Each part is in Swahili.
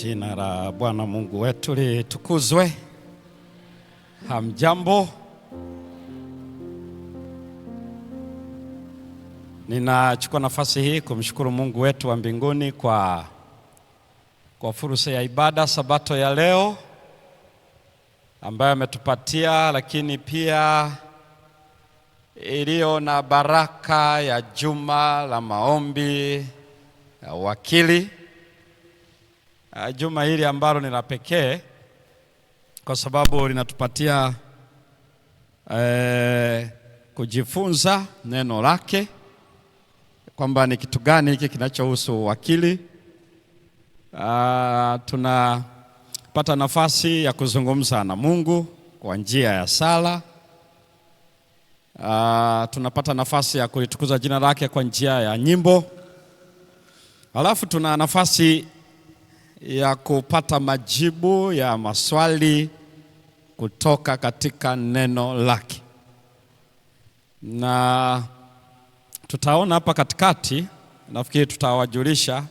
Jina la Bwana Mungu wetu litukuzwe. Hamjambo. Ninachukua nafasi hii kumshukuru Mungu wetu wa mbinguni kwa fursa ya ibada Sabato ya leo ambayo ametupatia, lakini pia iliyo na baraka ya juma la maombi ya uwakili. Juma hili ambalo ni la pekee kwa sababu linatupatia kujifunza neno lake, kwamba ni kitu gani hiki kinachohusu uwakili. Tunapata nafasi ya kuzungumza na Mungu kwa njia ya sala. Tunapata nafasi ya kulitukuza jina lake kwa njia ya nyimbo. Halafu tuna nafasi ya kupata majibu ya maswali kutoka katika neno lake. Na tutaona hapa katikati, nafikiri tutawajulisha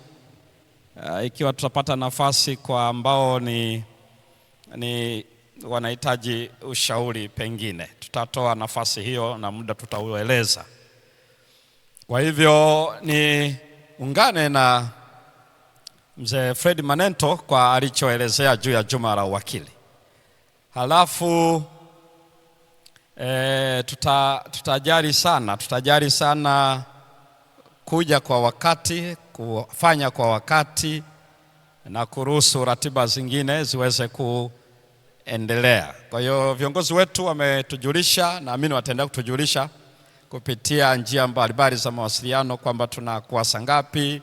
ikiwa tutapata nafasi kwa ambao ni wanahitaji ushauri, pengine tutatoa nafasi hiyo na muda tutaueleza. Kwa hivyo ni ungane na Mzee Fred Manento kwa alichoelezea juu ya juma la uwakili. Halafu tutajali sana kuja kwa wakati, kufanya kwa wakati na kuruhusu ratiba zingine ziweze kuendelea. Kwa hiyo viongozi wetu wametujulisha, naamini wataendelea kutujulisha kupitia njia mbalimbali za mawasiliano kwamba tunakuwa saa ngapi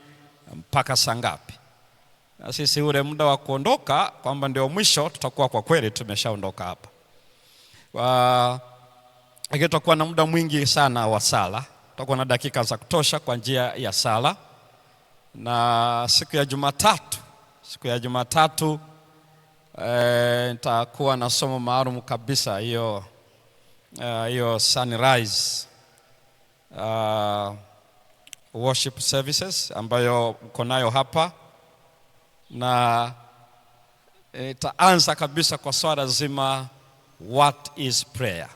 mpaka saa ngapi. Na sisi ule muda wa kuondoka kwamba ndio mwisho, tutakuwa kwa kweli tumeshaondoka hapa. Lakini tutakuwa na muda mwingi sana wa sala, tutakuwa na dakika za kutosha kwa njia ya sala. Na siku ya Jumatatu nitakuwa na somo maalum kabisa hiyo sunrise worship services ambayo mko nayo hapa, na itaanza kabisa kwa swala zima what is prayer.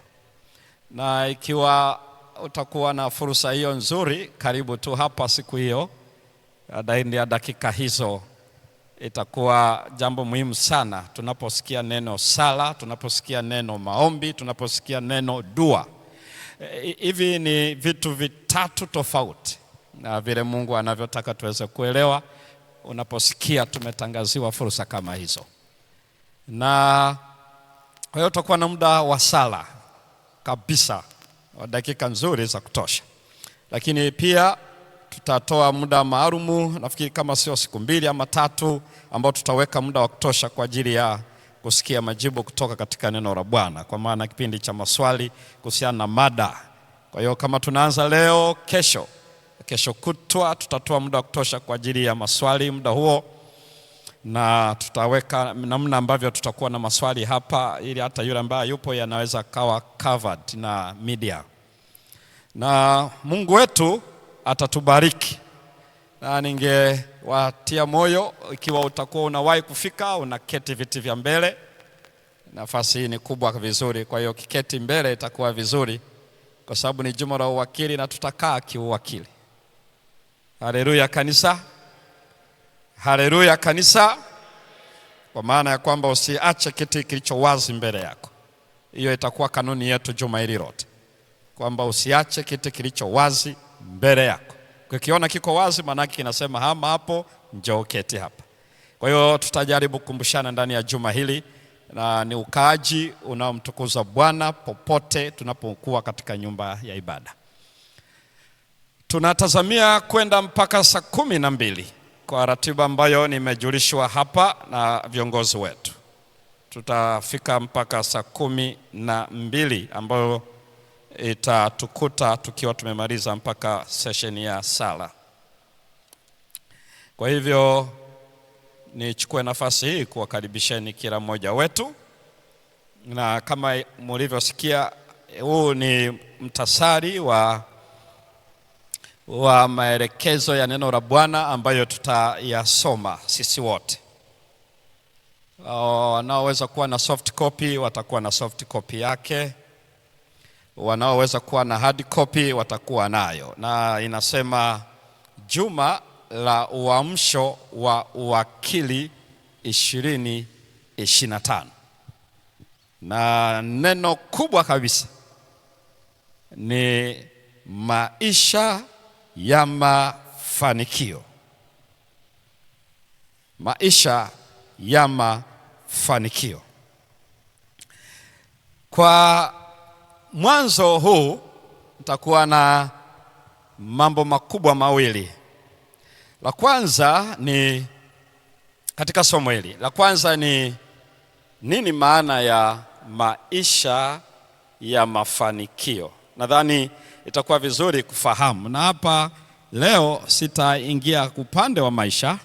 Na ikiwa utakuwa na fursa hiyo nzuri, karibu tu hapa siku hiyo, ndani ya dakika hizo itakuwa jambo muhimu sana tunaposikia neno sala, tunaposikia neno maombi, tunaposikia neno dua. Hivi ni vitu vitatu tofauti na vile Mungu anavyotaka tuweze kuelewa unaposikia tumetangaziwa fursa kama hizo. Na kwa hiyo tutakuwa na muda wa sala kabisa wa dakika nzuri za kutosha. Lakini pia tutatoa muda maalumu, nafikiri kama sio siku 2 ama 3, ambao tutaweka muda wa kutosha kwa ajili ya kusikia majibu kutoka katika neno la Bwana, kwa maana kipindi cha maswali kuhusiana na mada. Kwa hiyo kama tunaanza leo, kesho kutwa tutatoa muda wa kutosha kwa ajili ya maswali muda huo, na tutaweka namna ambavyo tutakuwa na maswali hapa ili hata yule ambaye yupo yanaweza kawa covered na media. Na Mungu wetu atatubariki. Na ningewatia moyo, ikiwa utakuwa unawahi kufika, unaketi viti vya mbele. Nafasi hii ni kubwa vizuri, kwa hiyo kiketi mbele itakuwa vizuri, kwa sababu ni juma la uwakili na tutakaa kiuwakili. Haleluya kanisa. Haleluya kanisa. Kwa maana ya kwamba usiache kiti kilicho wazi mbele yako. Hiyo itakuwa kanuni yetu juma hili lote, kwamba usiache kiti kilicho wazi mbele yako. Ukiona kiko wazi, maana yake kinasema hama hapo, njoo keti hapa. Kwa hiyo tutajaribu kukumbushana ndani ya juma hili, na ni ukaaji unaomtukuza Bwana popote tunapokuwa katika nyumba ya ibada. Tunatazamia kwenda mpaka saa 12 kwa ratiba ambayo nimejulishwa hapa na viongozi wetu. Tutafika mpaka saa 12 ambayo itatukuta tukiwa tumemaliza mpaka session ya sala. Kwa hivyo nichukue nafasi hii kuwakaribisheni kila mmoja wetu, na kama mlivyosikia, huu ni mtasari wa maelekezo ya neno la Bwana ambayo tutayasoma sisi wote. Wanaoweza kuwa na soft copy watakuwa na soft copy yake, wanaoweza kuwa na hard copy watakuwa nayo, na inasema Juma la Uamsho wa Uwakili 2025, na neno kubwa kabisa ni maisha ya mafanikio. Maisha ya mafanikio. Kwa mwanzo huu nitakuwa na mambo makubwa mawili. La kwanza ni katika somo hili, la kwanza ni nini maana ya maisha ya mafanikio. Nadhani itakuwa vizuri kufahamu, na hapa leo sitaingia upande wa maisha,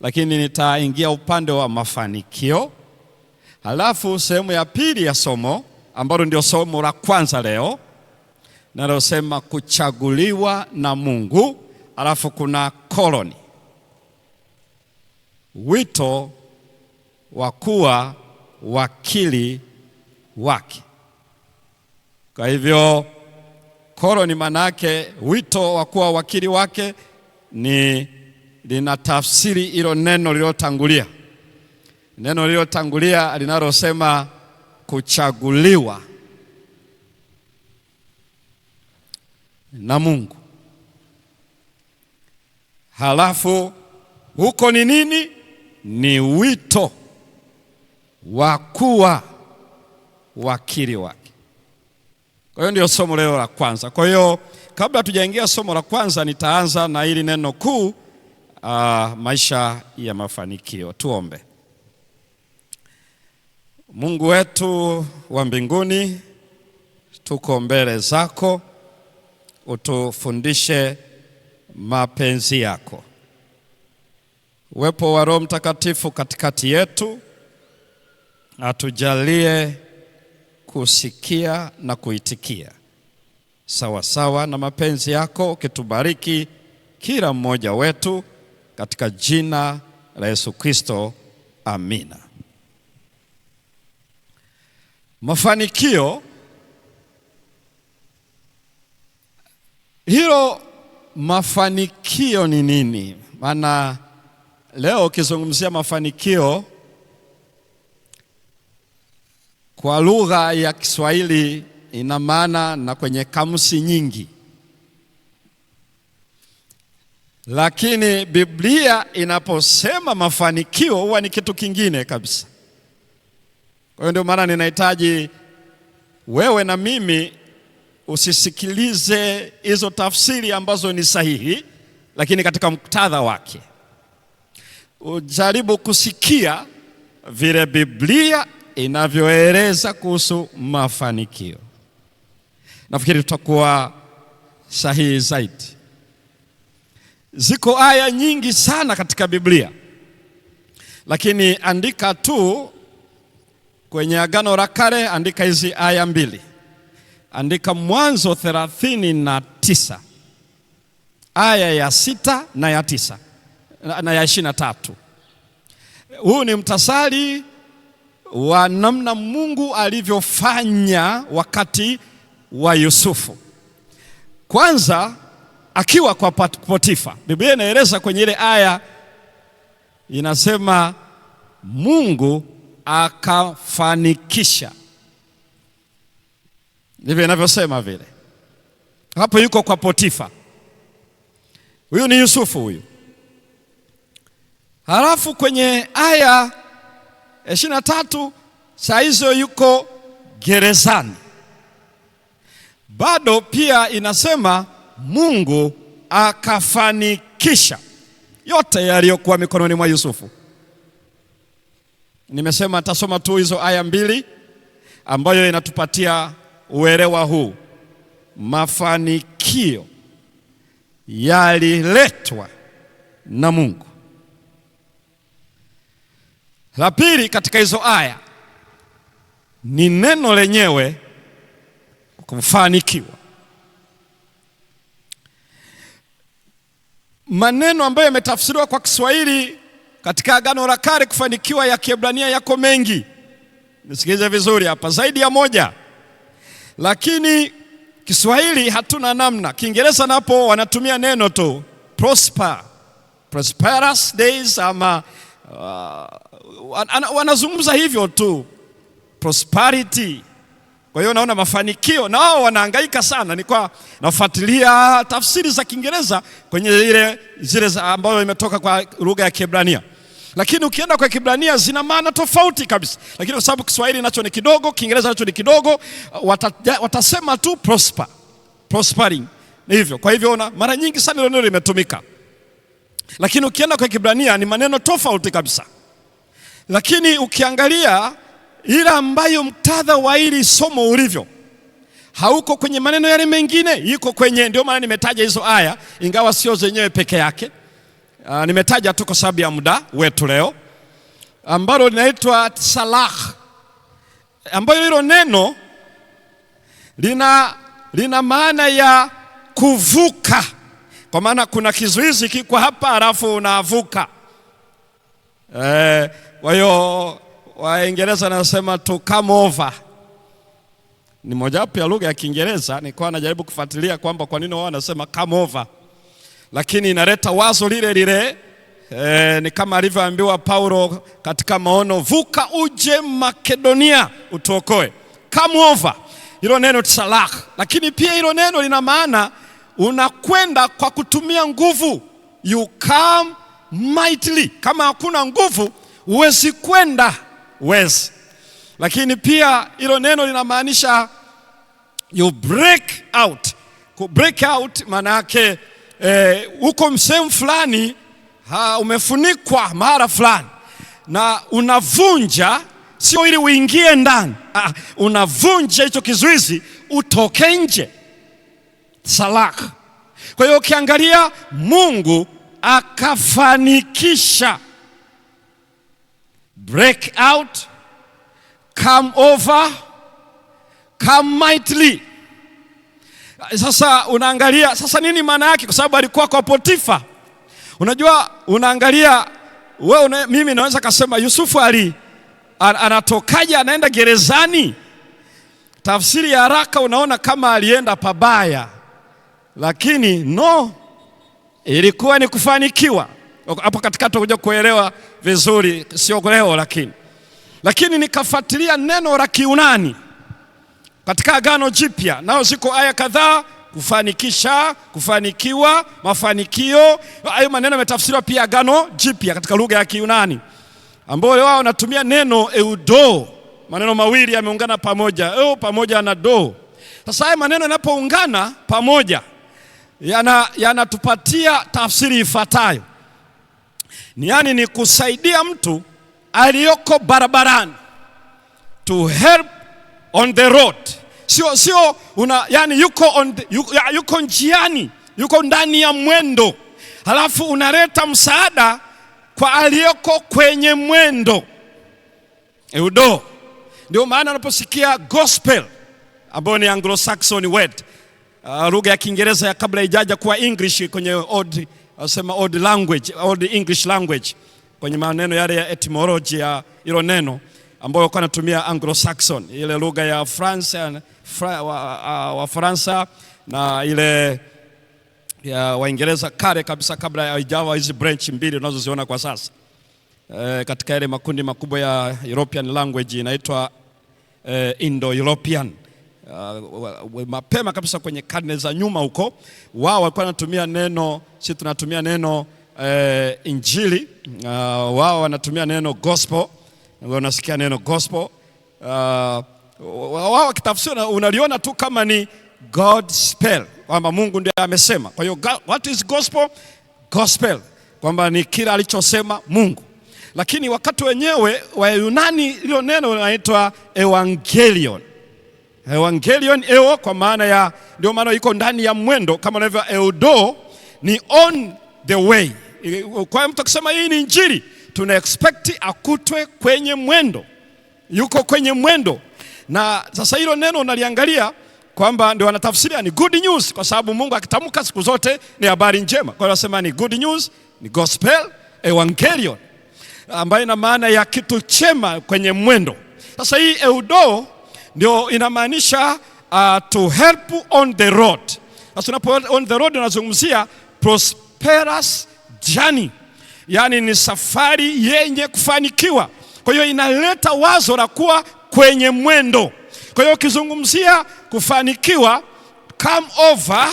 lakini nitaingia upande wa mafanikio. Halafu sehemu ya pili ya somo, ambalo ndio somo la kwanza leo, nalosema kuchaguliwa na Mungu, halafu kuna koloni, wito wa kuwa wakili wake. Kwa hivyo koloni manake wito wa kuwa wakili wake ni lina tafsiri hilo neno lililotangulia. Neno lililotangulia linalosema kuchaguliwa na Mungu. Halafu huko ni nini? Ni wito wa kuwa wakili wake. Kwa hiyo ndio somo leo la kwanza. Kwa hiyo kabla tujaingia somo la kwanza, nitaanza na hili neno kuu, maisha ya mafanikio. Tuombe. Mungu wetu wa mbinguni, tuko mbele zako, utufundishe mapenzi yako. Uwepo wa Roho Mtakatifu katikati yetu, atujalie kusikia na kuitikia sawa sawa na mapenzi yako, ukitubariki kila mmoja wetu katika jina la Yesu Kristo, amina. Mafanikio, hilo mafanikio ni nini? Maana leo ukizungumzia mafanikio kwa lugha ya Kiswahili ina maana na kwenye kamusi nyingi, lakini Biblia inaposema mafanikio huwa ni kitu kingine kabisa. Kwa hiyo ndio maana ninahitaji wewe na mimi usisikilize hizo tafsiri ambazo ni sahihi, lakini katika muktadha wake ujaribu kusikia vile Biblia inavyoeleza kuhusu mafanikio. Nafikiri tutakuwa sahihi zaidi. Ziko aya nyingi sana katika Biblia, lakini andika tu kwenye Agano la Kale, andika hizi aya mbili. Andika Mwanzo 39 aya ya 6 na ya 9 na ya 23. Huu ni mtasari wa namna Mungu alivyofanya wakati wa Yusufu. Kwanza akiwa kwa Potifa. Biblia inaeleza kwenye ile aya, inasema Mungu akafanikisha. Ndivyo inavyosema vile. Hapo yuko kwa Potifa. Huyu ni Yusufu huyu. Halafu kwenye aya 23 saa hizo yuko gerezani. Bado pia inasema Mungu akafanikisha yote yaliyokuwa mikononi mwa Yusufu. Nimesema nitasoma tu hizo aya mbili ambayo inatupatia uelewa huu. Mafanikio yaliletwa na Mungu. La pili katika hizo aya ni neno lenyewe kufanikiwa. Maneno ambayo yametafsiriwa kwa Kiswahili Katika Agano la Kale kufanikiwa ya Kiebrania yako mengi. Nisikilize vizuri hapa, zaidi ya moja. Lakini Kiswahili hatuna namna. Kiingereza napo wanatumia neno tu prosper, prosperous days, ama wanazungumza hivyo tu, prosperity. Kwa hiyo naona mafanikio, na wao wanahangaika sana. Nilikuwa nafuatilia tafsiri za Kiingereza kwenye ile zile ambayo imetoka kwa lugha ya Kiebrania, lakini ukienda kwa Kiebrania zina maana tofauti kabisa. Lakini kwa sababu Kiswahili nacho ni kidogo, Kiingereza nacho ni kidogo, watasema tu prosper, prospering, ni hivyo. Kwa hivyo na mara nyingi sana hilo neno limetumika, lakini ukienda kwa Kiebrania ni maneno tofauti kabisa. Lakini ukiangalia ile ambayo muktadha wa hili somo ulivyo hauko kwenye maneno yale mengine, iko kwenye, ndio maana nimetaja hizo aya, ingawa sio zenyewe peke yake. Nimetaja tu kwa sababu ya muda wetu leo, ambalo linaitwa salah, ambayo hilo neno lina maana ya kuvuka, kwa maana kuna kizuizi kiko hapa alafu unavuka. Kwa hiyo Waingereza wanasema to come over. Ni mojawapo ya lugha ya Kiingereza. Nilikuwa najaribu kufuatilia kwamba kwa nini wao wanasema come over, lakini inaleta wazo lile lile. Ni kama alivyoambiwa Paulo katika maono, vuka uje Makedonia utuokoe. Come over, hilo neno tsalach. Lakini pia hilo neno lina maana unakwenda kwa kutumia nguvu, you come mightily. Kama hakuna nguvu huwezi kwenda, huwezi. Lakini pia hilo neno linamaanisha you break out. Ku break out maana yake uko sehemu fulani, umefunikwa mahali fulani na unavunja, sio ili uingie ndani, unavunja hicho kizuizi utoke nje. Salak. Kwa hiyo ukiangalia Mungu akafanikisha break out, come over, come mightily. Sasa unaangalia sasa nini maana yake, kwa sababu alikuwa kwa Potifa. Unajua, unaangalia wewe, mimi naweza kusema Yusufu anatokaje anaenda gerezani? Tafsiri ya haraka unaona kama alienda pabaya, lakini no, ilikuwa ni kufanikiwa. Hapo katikati utakuja kuelewa vizuri, sio leo, lakini nikafuatilia neno la Kiunani katika Agano Jipya, nao ziko aya kadhaa, kufanikisha, kufanikiwa, mafanikio. Hayo maneno yametafsiriwa pia Agano Jipya katika lugha ya Kiunani, ambao wao wanatumia neno eudo. Maneno mawili yameungana pamoja, eu pamoja na do. Sasa haya maneno yanapoungana pamoja yanatupatia tafsiri ifuatayo. Ni yani ni kusaidia mtu aliyoko barabarani, to help on the road. Sio una, yani yuko njiani, yuko ndani ya mwendo, halafu unaleta msaada kwa aliyoko kwenye mwendo. Eudo. Ndio maana unaposikia gospel ambayo ni Anglo-Saxon word, lugha ya Kiingereza ya kabla ijaja kuwa English kwenye old, wasema old language, old English language, kwenye maneno yale ya etymology ya hilo neno ambayo walikuwa wanatumia Anglo-Saxon, ile lugha ya France, wa Faransa na ile ya Waingereza kale kabisa kabla haijawa hizi branch mbili unazoziona kwa sasa. Katika yale makundi makubwa ya European language inaitwa Indo-European. Mapema kabisa kwenye karne za nyuma huko, wao walikuwa wanatumia neno, sisi tunatumia neno Injili, wao wanatumia neno gospel. Unasikia neno gospel, wao wakitafsiri unaliona tu kama ni God spell, kwamba Mungu ndiye amesema. Kwa hiyo what is gospel? Gospel, kwamba ni kila alichosema Mungu. Lakini wakati wenyewe wa Yunani hilo neno linaitwa evangelion. Evangelion, eo kwa maana ya, ndio maana iko ndani ya mwendo, kama unavyo eudo ni on the way. Kwa mtu akisema hii ni Injili, tuna expect akutwe kwenye mwendo, yuko kwenye mwendo. Na sasa hilo neno unaliangalia kwamba ndio wanatafsiria ni good news, kwa sababu Mungu akitamka siku zote ni habari njema. Kwa hiyo wanasema ni good news, ni gospel, evangelion. ambayo ina maana ya kitu chema kwenye mwendo. Sasa hii eudo ndio inamaanisha to help on the road. Sasa unapo on the road unazungumzia prosperous journey, yaani ni safari yenye kufanikiwa. Kwa hiyo inaleta wazo la kuwa kwenye mwendo. Kwa hiyo ukizungumzia kufanikiwa, come over,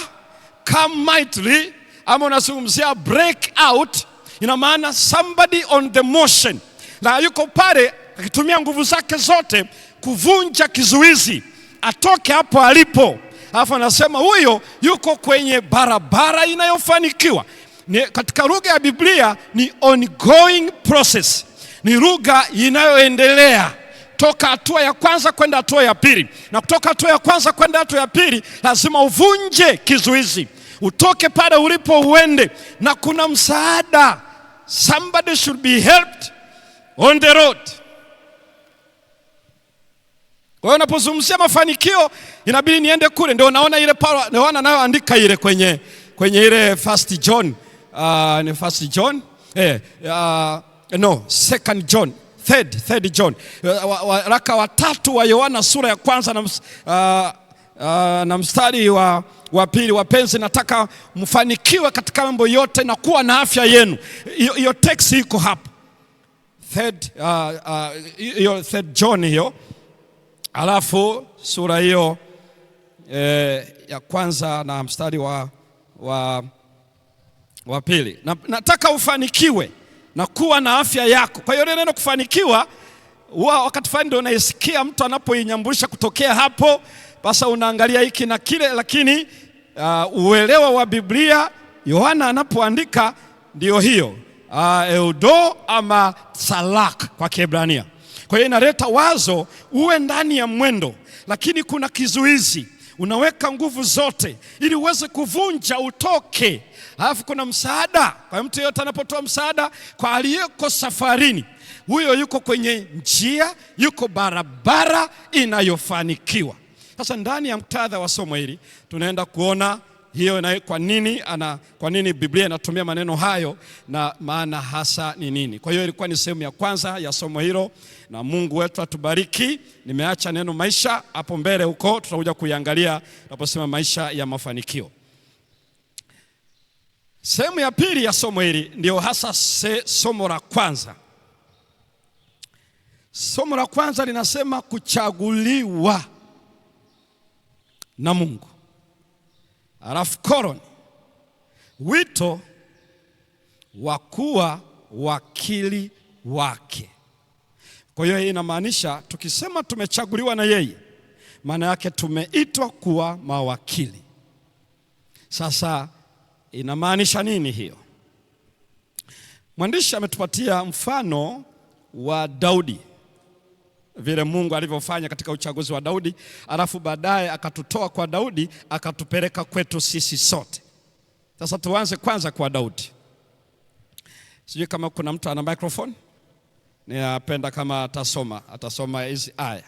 come mightily, ama unazungumzia break out, ina maana somebody on the motion, na yuko pale akitumia nguvu zake zote kuvunja kizuizi, atoke hapo alipo. Alafu anasema huyo yuko kwenye barabara inayofanikiwa. Ni, katika lugha ya Biblia ni ongoing process, ni lugha inayoendelea toka hatua ya kwanza kwenda hatua ya pili, na kutoka hatua ya kwanza kwenda hatua ya pili lazima uvunje kizuizi, utoke pale ulipo uende, na kuna msaada. Somebody should be helped on the road. Kwa hiyo unapozungumzia mafanikio inabidi niende kule, ndio naona ile Paulo Yohana anayoandika ile kwenye ile First John, ni First John, no, Second John, third John, waraka wa tatu wa Yohana sura ya kwanza na mstari wa pili: "Wapenzi, nataka mfanikiwe katika mambo yote na kuwa na afya yenu." Hiyo text iko hapo third, hiyo Third John hiyo, alafu sura hiyo ya kwanza na mstari wa pili. Nataka ufanikiwe na kuwa na afya yako. Kwa hiyo ile neno kufanikiwa huwa wakati fulani ndio unaisikia mtu anapoinyambusha kutokea hapo, basa unaangalia hiki na kile, lakini uelewa wa Biblia Yohana anapoandika ndio hiyo eudo ama salak kwa Kiebrania. Kwa hiyo inaleta wazo uwe ndani ya mwendo, lakini kuna kizuizi, unaweka nguvu zote ili uweze kuvunja utoke. Alafu kuna msaada kwa mtu yeyote anapotoa msaada kwa aliyeko safarini, huyo yuko kwenye njia, yuko barabara inayofanikiwa. Sasa ndani ya muktadha wa somo hili tunaenda kuona hiyo na kwa nini Biblia inatumia maneno hayo na maana hasa ni nini. Kwa hiyo ilikuwa ni sehemu ya kwanza ya somo hilo, na Mungu wetu atubariki. Nimeacha neno maisha hapo mbele huko, tutakuja kuiangalia tunaposema maisha ya mafanikio. Sehemu ya pili ya somo hili ndio hasa somo la kwanza. Somo la kwanza linasema kuchaguliwa na Mungu, alafu colon, wito wa kuwa wakili wake. Kwa hiyo hii inamaanisha tukisema tumechaguliwa na yeye, maana yake tumeitwa kuwa mawakili. Sasa inamaanisha nini hiyo? Mwandishi ametupatia mfano wa Daudi, vile Mungu alivyofanya katika uchaguzi wa Daudi, alafu baadaye akatutoa kwa Daudi akatupeleka kwetu sisi sote. Sasa tuanze kwanza kwa Daudi. Sijui kama kuna mtu ana microphone. Ninapenda kama atasoma hizi aya,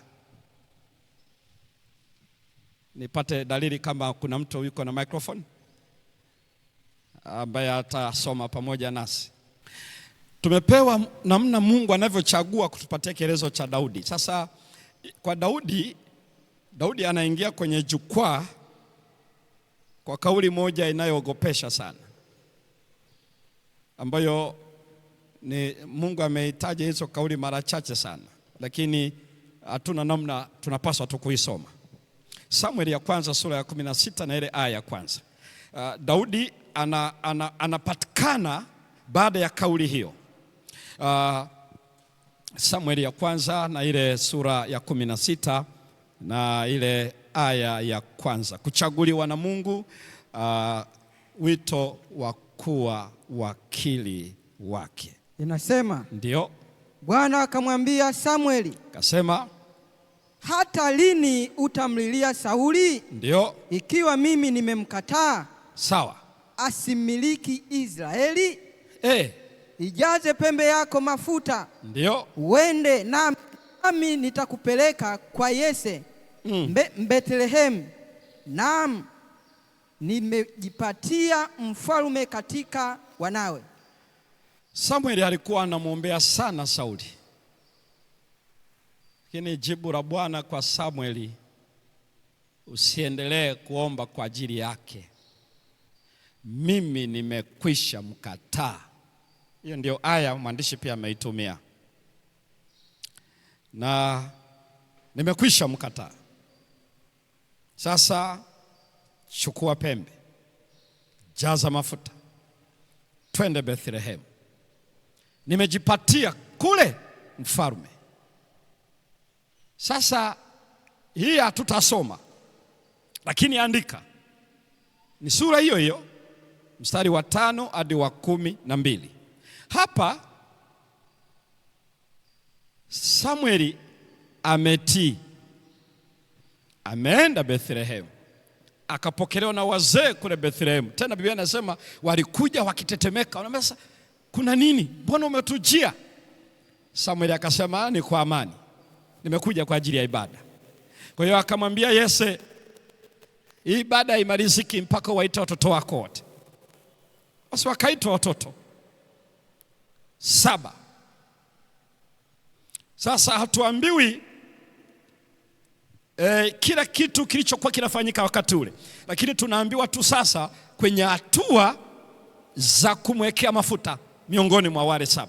nipate dalili kama kuna mtu yuko na microphone ambaye atasoma pamoja nasi. Tumepewa namna Mungu anavyochagua kutupatia kielezo cha Daudi. Sasa kwa Daudi, Daudi anaingia kwenye jukwaa kwa kauli moja inayoogopesha sana, ambayo ni Mungu ameitaja hizo kauli mara chache sana, lakini hatuna namna, tunapaswa tu kuisoma. Samueli ya kwanza sura ya 16 na ile aya ya kwanza. Daudi anapatikana baada ya kauli hiyo. Samueli ya kwanza na ile sura ya 16 na ile aya ya kwanza. Kuchaguliwa na Mungu, wito wa kuwa wakili wake. Inasema, Ndio. Bwana akamwambia Samueli, Kasema, hata lini utamlilia Sauli? Ndio. Ikiwa mimi nimemkataa Sawa. asimiliki Israeli? Ijaze pembe yako mafuta. Ndio. Uende nami nitakupeleka kwa Yese Bethlehemu. Naam, nimejipatia mfalme katika wanawe. Samueli alikuwa anamwombea sana Sauli, lakini jibu la Bwana kwa Samueli, usiendelee kuomba kwa ajili yake, mimi nimekwisha mkataa. Hiyo ndio aya mwandishi pia ameitumia, na nimekwisha mkataa. Sasa chukua pembe, jaza mafuta, twende Bethlehem, nimejipatia kule mfalme. Sasa hii hatutasoma, lakini andika, ni sura hiyo hiyo mstari wa 5 hadi wa 12. Hapa Samueli ametii, ameenda Bethlehem, akapokelewa na wazee kule Bethlehem. Tena Biblia inasema walikuja wakitetemeka, wanasema sasa kuna nini? Mbona umetujia? Samueli akasema ni kwa amani, nimekuja kwa ajili ya ibada. Kwa hiyo akamwambia Yese, hii ibada imaliziki mpaka waite watoto wako wote. Basi wakaitwa watoto 7. Sasa hatuambiwi kila kitu kilichokuwa kinafanyika wakati ule, lakini tunaambiwa tu sasa kwenye hatua za kumwekea mafuta miongoni mwa wale 7.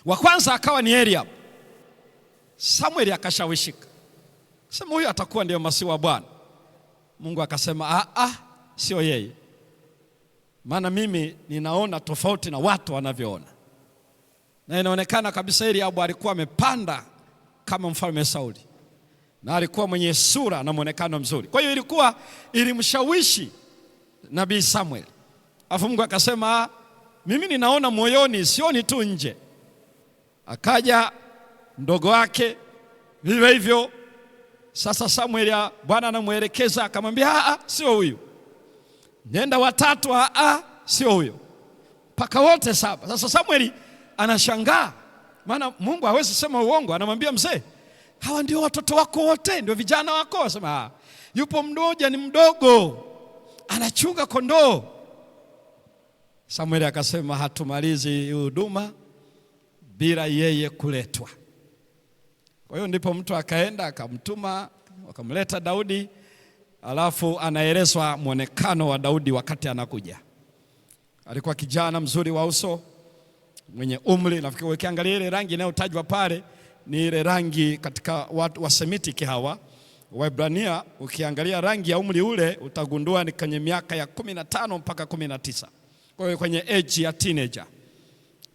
Wa kwanza akawa ni Eliab. Samueli akashawishika, sema huyu atakuwa ndio masihi wa Bwana. Mungu akasema sio yeye, maana mimi ninaona tofauti na watu wanavyoona. Na inaonekana kabisa Eliab alikuwa amepanda kama mfalme Sauli, na alikuwa mwenye sura na muonekano mzuri. Kwa hiyo ilikuwa ilimshawishi nabii Samuel. Alafu Mungu akasema mimi ninaona moyoni, sioni tu nje. Akaja mdogo wake vivyo hivyo. Sasa Samuel Bwana anamuelekeza akamwambia sio huyu. Nenda watatu, sio huyo. Paka wote 7. Sasa Samuel anashangaa, maana Mungu hawezi sema uongo. Anamwambia mzee, hawa ndio watoto wako wote, ndio vijana wako? Anasema yupo mmoja ni mdogo, anachunga kondoo. Samuel akasema hatumalizi huduma bila yeye kuletwa. Kwa hiyo ndipo mtu akaenda akamtuma, wakamleta Daudi. Alafu anaelezwa mwonekano wa Daudi wakati anakuja. Alikuwa kijana mzuri wa uso, mwenye umri. Nafikiri ukiangalia ile rangi inayotajwa pale ni ile rangi katika watu wa Semitic hawa Waebrania. Ukiangalia rangi ya umri ule utagundua ni kwenye miaka ya 15 mpaka 19. Kwa hiyo kwenye age ya teenager.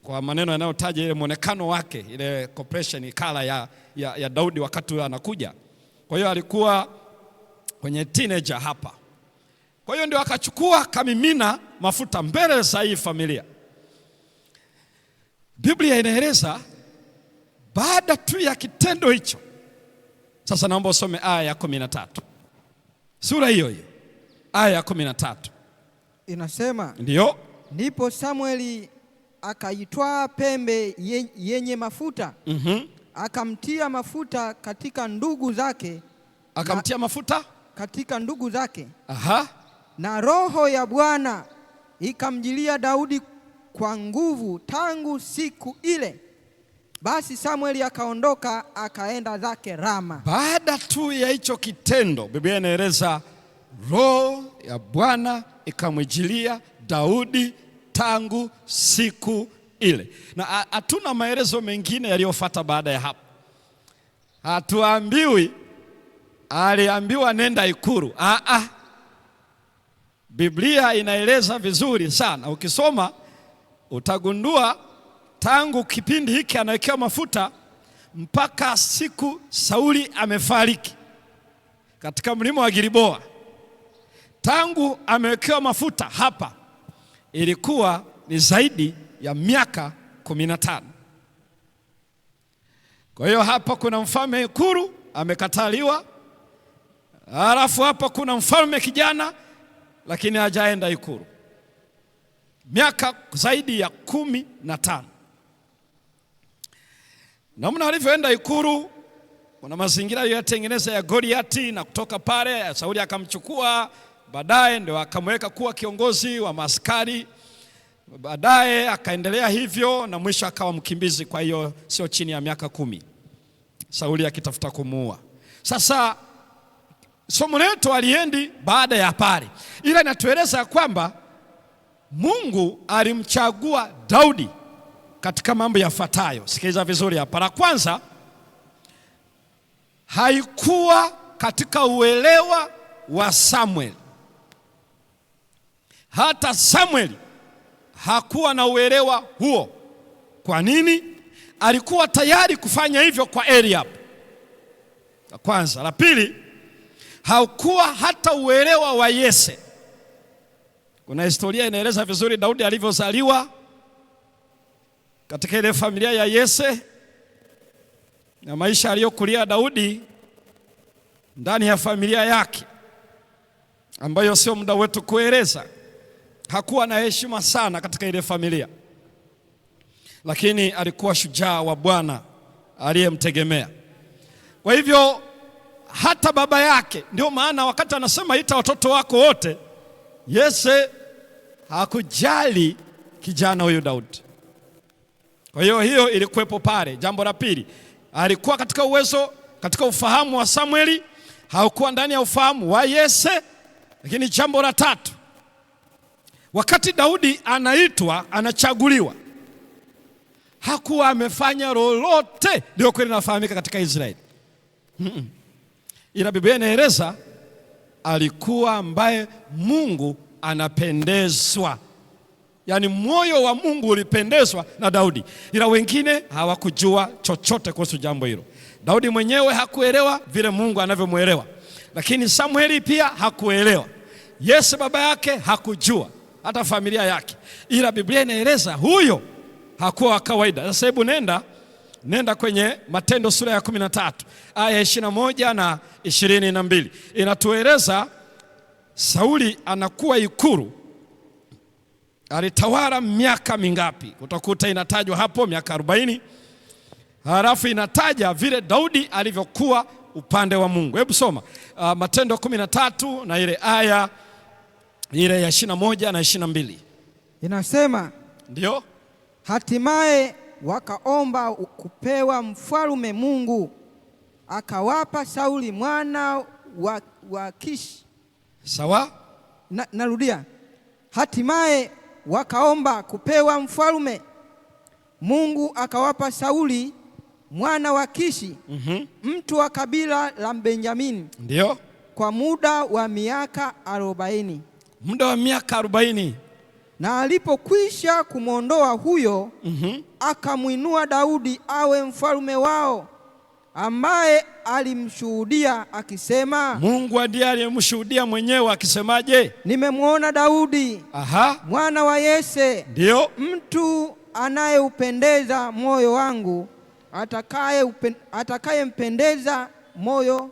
Kwa maneno yanayotaja ile mwonekano wake, ile complexion color ya Daudi wakati anakuja. Kwa hiyo alikuwa kwenye teenager hapa. Kwa hiyo ndio akachukua kamimina mafuta mbele za hii familia. Biblia inaeleza baada tu ya kitendo hicho. Sasa naomba usome aya ya 13. Sura hiyo hiyo, aya ya 13. Inasema, ndio, ndipo Samueli akaitwaa pembe yenye mafuta, akamtia mafuta katika ndugu zake. Akamtia mafuta katika ndugu zake. Aha. Na roho ya Bwana ikamjilia Daudi kwa nguvu tangu siku ile. Basi Samueli akaondoka akaenda zake Rama. Baada tu ya hicho kitendo, Biblia inaeleza roho ya Bwana ikamjilia Daudi tangu siku ile. Na hatuna maelezo mengine yaliyofuata baada ya hapo. Hatuambiwi aliambiwa nenda ikulu. Biblia inaeleza vizuri sana. Ukisoma utagundua tangu kipindi hiki anawekewa mafuta mpaka siku Sauli amefariki katika mlima wa Gilboa. Tangu amewekewa mafuta hapa ilikuwa ni zaidi ya miaka 15. Kwa hiyo hapa kuna mfalme ikulu amekataliwa. Alafu hapa kuna mfalme kijana lakini hajaenda ikulu. Miaka zaidi ya 15. Namna alivyoenda ikulu, kuna mazingira aliyotengeneza ya Goliati, na kutoka pale Sauli akamchukua, baadaye ndio akamweka kuwa kiongozi wa maskari. Baadaye akaendelea hivyo na mwisho akawa mkimbizi, kwa hiyo sio chini ya miaka 10, Sauli akitafuta kumuua. Sasa somo letu aliendi baada ya pale, ila inatueleza kwamba Mungu alimchagua Daudi katika mambo yafuatayo. Sikiliza vizuri hapa. La kwanza, haikuwa katika uelewa wa Samuel. Hata Samuel hakuwa na uelewa huo. Kwa nini? Alikuwa tayari kufanya hivyo kwa Eliab. La kwanza. La pili, hakuwa hata uelewa wa Yese. Kuna historia inaeleza vizuri Daudi alivyozaliwa katika ile familia ya Yese na maisha aliyokulia Daudi ndani ya familia yake, ambayo sio muda wetu kueleza. Hakuwa na heshima sana katika ile familia, lakini alikuwa shujaa wa Bwana aliyemtegemea. Kwa hivyo hata baba yake, ndio maana wakati anasema ita watoto wako wote, Yese hakujali kijana huyu Daudi. Kwa hiyo hiyo ilikuwepo pale. Jambo la pili, alikuwa katika uwezo, katika ufahamu wa Samueli, haukuwa ndani ya ufahamu wa Yese. Lakini jambo la tatu, wakati Daudi anaitwa, anachaguliwa, hakuwa amefanya lolote ndio kweli linafahamika katika Israeli. Ila Biblia inaeleza alikuwa ambaye Mungu anapendezwa. Yaani moyo wa Mungu ulipendezwa na Daudi. Ila wengine hawakujua chochote kuhusu jambo hilo. Daudi mwenyewe hakuelewa vile Mungu anavyomuelewa. Lakini Samueli pia hakuelewa. Yese baba yake hakujua, hata familia yake. Ila Biblia inaeleza huyo hakuwa wa kawaida. Sasa hebu nenda kwenye Matendo sura ya 13 aya 21 na 22. Inatueleza Sauli anakuwa ikulu. Alitawala miaka mingapi? Utakuta inatajwa hapo miaka 40. Halafu inataja vile Daudi alivyokuwa upande wa Mungu. Hebu soma Matendo 13 na ile aya ile ya 21 na 22. Inasema, ndio, hatimaye wakaomba kupewa mfalme, Mungu akawapa Sauli mwana wa Kishi. Sawa? Narudia. Hatimaye wakaomba kupewa mfalme, Mungu akawapa Sauli mwana wa Kishi, mtu wa kabila la Benjamini. Ndio. Kwa muda wa miaka 40. Muda wa miaka 40. Na alipokwisha kumwondoa huyo, akamwinua Daudi awe mfalme wao, ambaye alimshuhudia akisema. Mungu ndiye aliyemshuhudia mwenyewe akisemaje? Nimemwona Daudi, mwana wa Yese, ndio, mtu anayeupendeza moyo wangu, atakayempendeza moyo,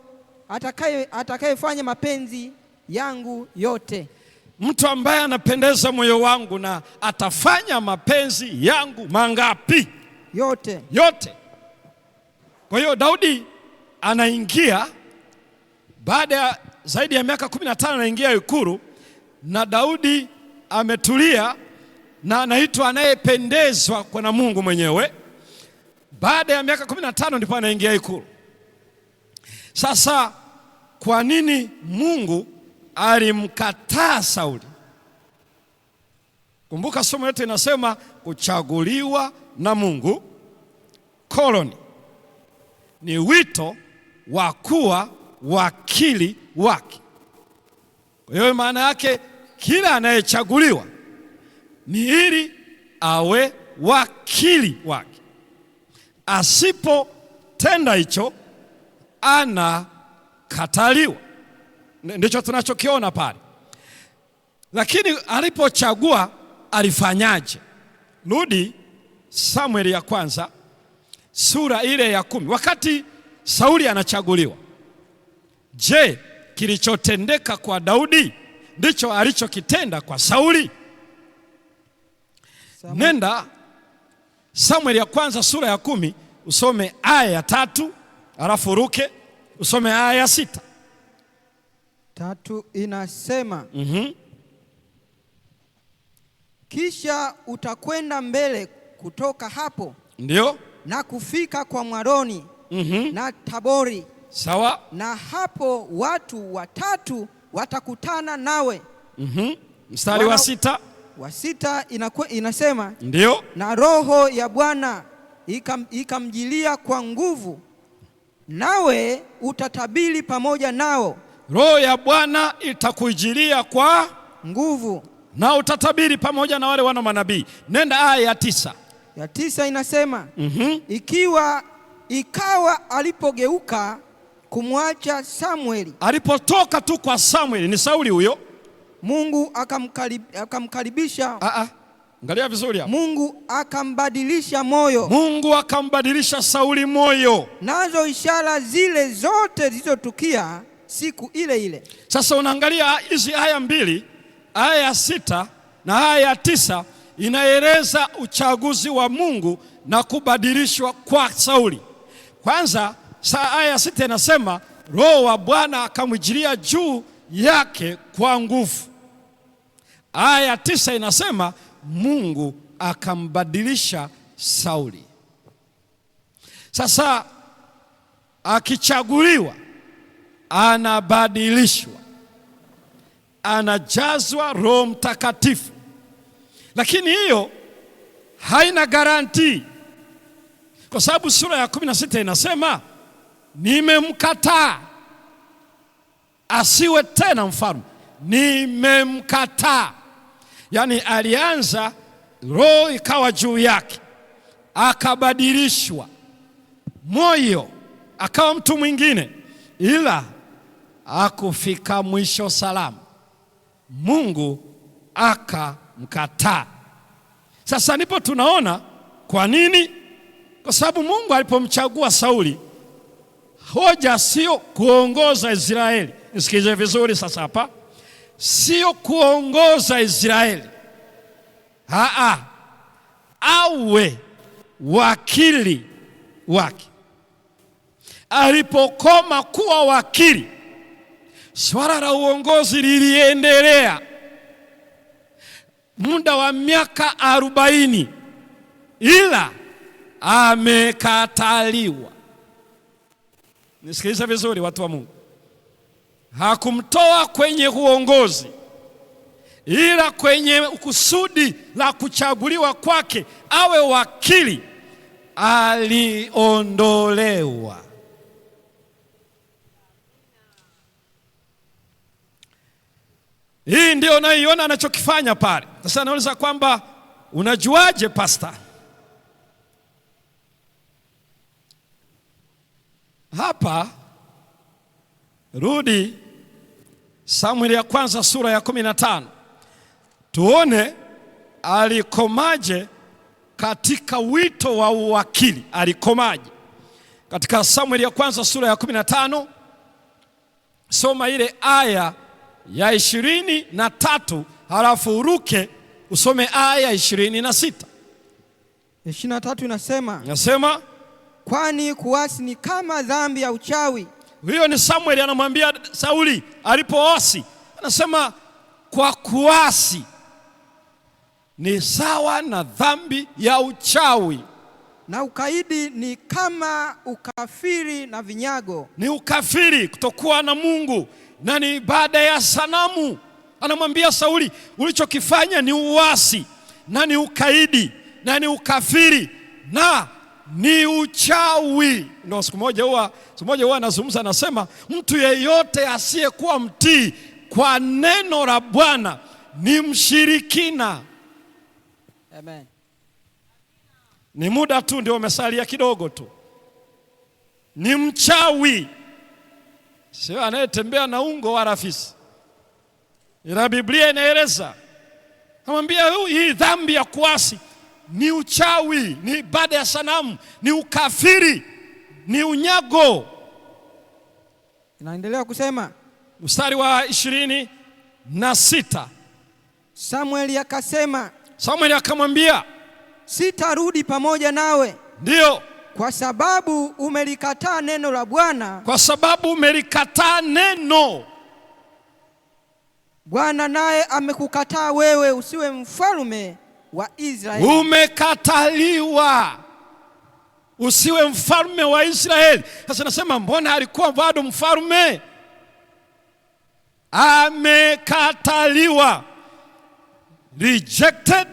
atakayefanya mapenzi yangu yote. Mtu ambaye anapendeza moyo wangu na atafanya mapenzi yangu mangapi? Yote. Yote. Kwa hiyo Daudi anaingia baada ya zaidi ya miaka 15, anaingia ikulu, na Daudi ametulia na anaitwa anayependezwa kwa na Mungu mwenyewe. Baada ya miaka 15 ndipo anaingia ikulu. Sasa kwa nini Mungu alimkataa Sauli? Kumbuka somo letu inasema kuchaguliwa na Mungu koloni ni wito wa kuwa wakili wake. Kwa hiyo maana yake kila anayechaguliwa ni ili awe wakili wake. Asipotenda hicho anakataliwa. Ndicho tunachokiona pale. Lakini alipochagua alifanyaje? Rudi Samueli ya kwanza sura ile ya 10. Wakati Sauli anachaguliwa, je, kilichotendeka kwa Daudi ndicho alichokitenda kwa Sauli? Nenda Samueli ya kwanza sura ya 10 usome aya ya 3, alafu ruke usome aya ya 6. 3 inasema, Kisha utakwenda mbele kutoka hapo Ndio. na kufika kwa Mwaroni na Tabori. Sawa. Na hapo watu watatu watakutana nawe. Mstari wa 6. Wa 6 inasema Ndio. Na roho ya Bwana ikamjilia kwa nguvu, nawe utatabiri pamoja nao. Roho ya Bwana itakujilia kwa nguvu, na utatabiri pamoja na wale wana manabii. Nenda aya ya 9. Ya 9 inasema ikawa alipogeuka kumwacha Samueli, alipotoka tu kwa Samueli, ni Sauli huyo, Mungu akamkaribisha. Angalia vizuri hapo. Mungu akambadilisha moyo. Mungu akambadilisha Sauli moyo. Nazo ishara zile zote zilizotukia siku ile ile. Sasa unaangalia hizi aya mbili, aya ya 6 na aya ya 9, inaeleza uchaguzi wa Mungu na kubadilishwa kwa Sauli. Kwanza aya ya 6 inasema Roho wa Bwana akamwijilia juu yake kwa nguvu. Aya ya 9 inasema Mungu akambadilisha Sauli. Sasa akichaguliwa anabadilishwa, anajazwa Roho Mtakatifu. Lakini hiyo haina garanti, kwa sababu sura ya 16 inasema nimemkataa asiwe tena mfalme. Nimemkataa. Yaani alianza roho ikawa juu yake, akabadilishwa moyo, akawa mtu mwingine, ila hakufika mwisho salama. Mungu akamkataa. Sasa ndipo tunaona kwa nini? Kwa sababu Mungu alipomchagua Sauli, hoja sio kuongoza Israeli. Nisikize vizuri sasa hapa. Sio kuongoza Israeli. Awe wakili wake. Alipokoma kuwa wakili, swala la uongozi liliendelea muda wa miaka 40, ila amekataliwa. Nisikilize vizuri watu wa Mungu. Hakumtoa kwenye uongozi, ila kwenye kusudi la kuchaguliwa kwake awe wakili aliondolewa. Hii ndio unaiona anachokifanya pale. Sasa nauliza kwamba unajuaje pastor? Hapa rudi Samueli ya kwanza sura ya 15. Tuone alikomaje katika wito wa uwakili. Alikomaje? Katika Samueli ya kwanza sura ya 15, soma ile aya ya 23, halafu uruke usome aya 26. 23 inasema, Inasema kwani kuasi ni kama dhambi ya uchawi. Huyo ni Samueli anamwambia Sauli alipoasi, anasema kwa kuasi ni sawa na dhambi ya uchawi, na ukaidi ni kama ukafiri na vinyago. Ni ukafiri, kutokuwa na Mungu, na ni ibada ya sanamu. Anamwambia Sauli ulichokifanya ni uasi na ni ukaidi na ni ukafiri na ni uchawi. Ndio siku moja huwa anazungumza, anasema mtu yeyote asiyekuwa mtii kwa neno la Bwana ni mshirikina. Amen. Ni muda tu ndio umesalia kidogo tu. Ni mchawi. Sio anayetembea na ungo wala fisi. Ila Biblia inaeleza. Anamwambia hii dhambi ya kuasi ni uchawi, ni ibada ya sanamu, ni ukafiri, ni unyago. Inaendelea kusema mstari wa 26. Samueli akasema, Samueli akamwambia, sitarudi pamoja nawe. Ndio. Kwa sababu umelikataa neno la Bwana. Kwa sababu umelikataa neno Bwana naye amekukataa wewe usiwe mfalme wa Israeli. Umekataliwa usiwe mfalme wa Israeli. Sasa nasema mbona alikuwa bado mfalme? Amekataliwa, rejected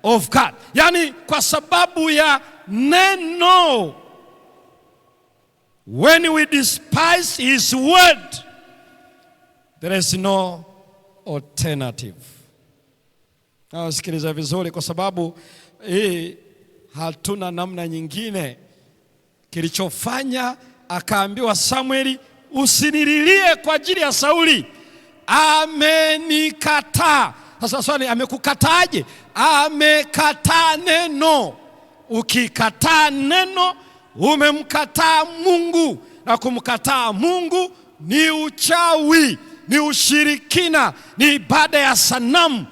of God, yaani kwa sababu ya neno. When we despise his word, there is no alternative. Na sikiliza vizuri, kwa sababu hii hatuna namna nyingine. Kilichofanya akaambiwa Samueli, usinililie kwa ajili ya Sauli, amenikataa. Sasa swali, amekukataaje? Amekataa neno. Ukikataa neno, umemkataa Mungu, na kumkataa Mungu ni uchawi, ni ushirikina, ni ibada ya sanamu.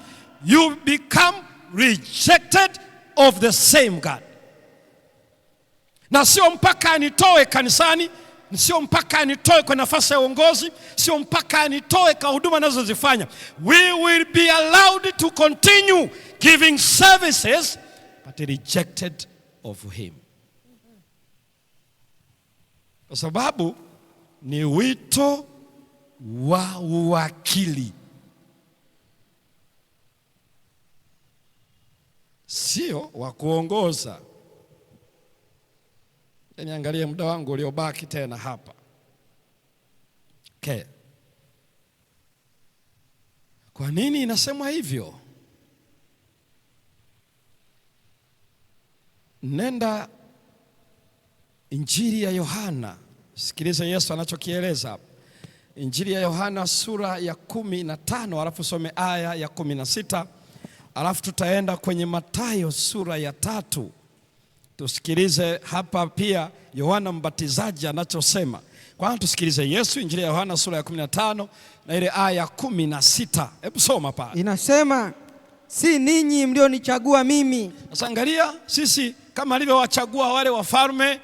You become rejected of the same God. Na sio mpaka anitoe kanisani, sio mpaka anitoe kwa nafasi ya uongozi, sio mpaka anitoe kwa huduma nazozifanya. We will be allowed to continue giving services, but rejected of him. Kwa sababu ni wito wa uwakili, sio wa kuongoza. Niangalie muda wangu uliobaki tena hapa. Okay. Kwa nini inasemwa hivyo? Nenda Injili ya Yohana. Sikiliza Yesu anachokieleza hapa. Injili ya Yohana sura ya 15, alafu some aya ya 16, alafu tutaenda kwenye Mathayo sura ya 3. Tusikilize hapa pia Yohana Mbatizaji anachosema. Kwanza tusikilize Yesu, Injili ya Yohana sura ya 15 na ile aya ya 16. Hebu soma pale. Inasema, si ninyi mlionichagua mimi. Sasa angalia, sisi kama alivyowachagua wale wafalme,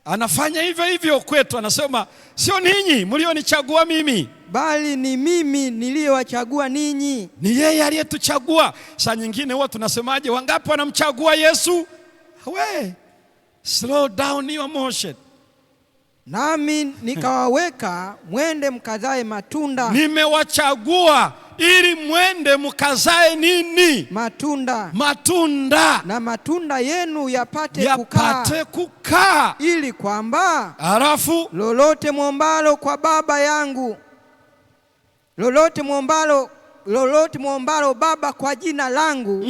anafanya hivyo hivyo kwetu. Anasema sio ninyi mlionichagua mimi, bali ni mimi niliyowachagua ninyi. Ni yeye aliyetuchagua. Saa nyingine huwa tunasemaje, wangapi wanamchagua Yesu? We, slow down your motion. Nami nikawaweka mwende mkazae matunda. Nimewachagua ili mwende mkazae nini? Matunda. Matunda. Na matunda yenu yapate kukaa. Yapate kukaa. Ili kwamba alafu lolote muombalo kwa Baba yangu, lolote muombalo Baba kwa jina langu,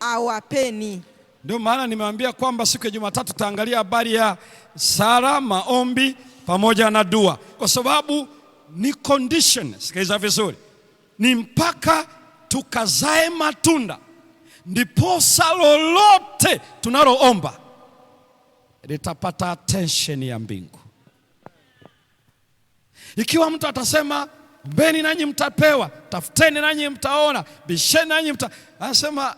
awapeni. Ndio maana nimeambia kwamba siku ya Jumatatu tutaangalia habari ya sala, maombi pamoja na dua, kwa sababu ni condition. Sikiliza vizuri, ni mpaka tukazae matunda ndiposa lolote tunaloomba litapata attention ya mbingu. Ikiwa mtu atasema ombeni nanyi mtapewa, tafuteni nanyi mtaona, bisheni nanyi mta, anasema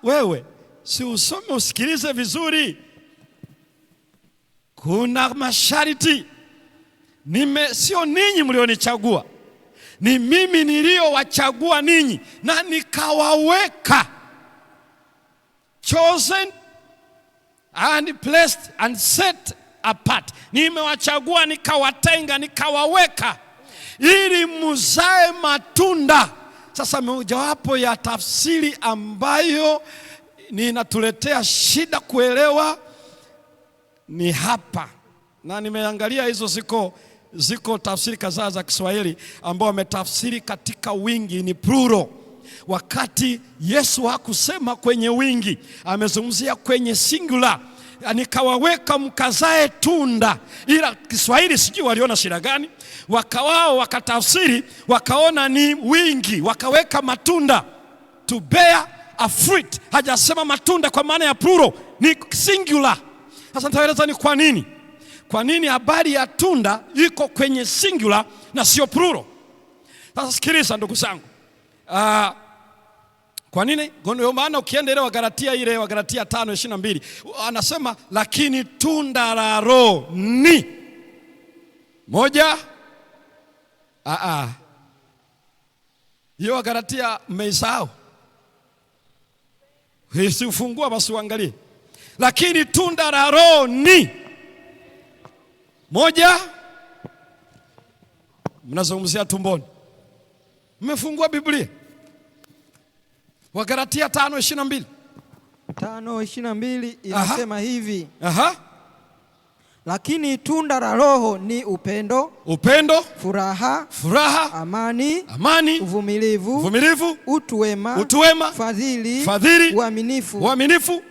wewe si usome usikilize vizuri. Kuna masharti. Sio ninyi mlionichagua, ni mimi niliyowachagua ninyi na nikawaweka, chosen and placed and set apart. Nimewachagua nikawatenga nikawaweka ili muzae matunda. Sasa mojawapo ya tafsiri ambayo ninatuletea shida kuelewa ni hapa. Na nimeangalia hizo ziko tafsiri kadhaa za Kiswahili ambao wametafsiri katika wingi, ni plural. Wakati Yesu hakusema kwenye wingi, amezungumzia kwenye singular. Nikawaweka mkazae tunda. Ila Kiswahili sijui waliona shida gani, wakawao wakatafsiri wakaona ni wingi, wakaweka matunda, to bear a fruit. Hajasema matunda kwa maana ya plural, ni singular. Sasa nitaeleza ni kwa nini. Kwa nini habari ya tunda iko kwenye singular na sio plural. Sasa sikiliza ndugu zangu. Kwa nini? Ndio maana ukienda ile Wagalatia, ile Wagalatia 5:22 anasema lakini tunda la Roho ni moja, Hiyo Wagalatia mmeisahau? Usifungua basi uangalie. Lakini tunda la Roho ni moja, mnazungumzia tumboni. Mmefungua Biblia? Wagalatia 5:22. 5:22 inasema hivi: Aha. Lakini tunda la Roho ni upendo, Upendo, furaha, furaha, amani, amani, uvumilivu, uvumilivu, utu wema, utu wema, fadhili, fadhili, uaminifu. uaminifu.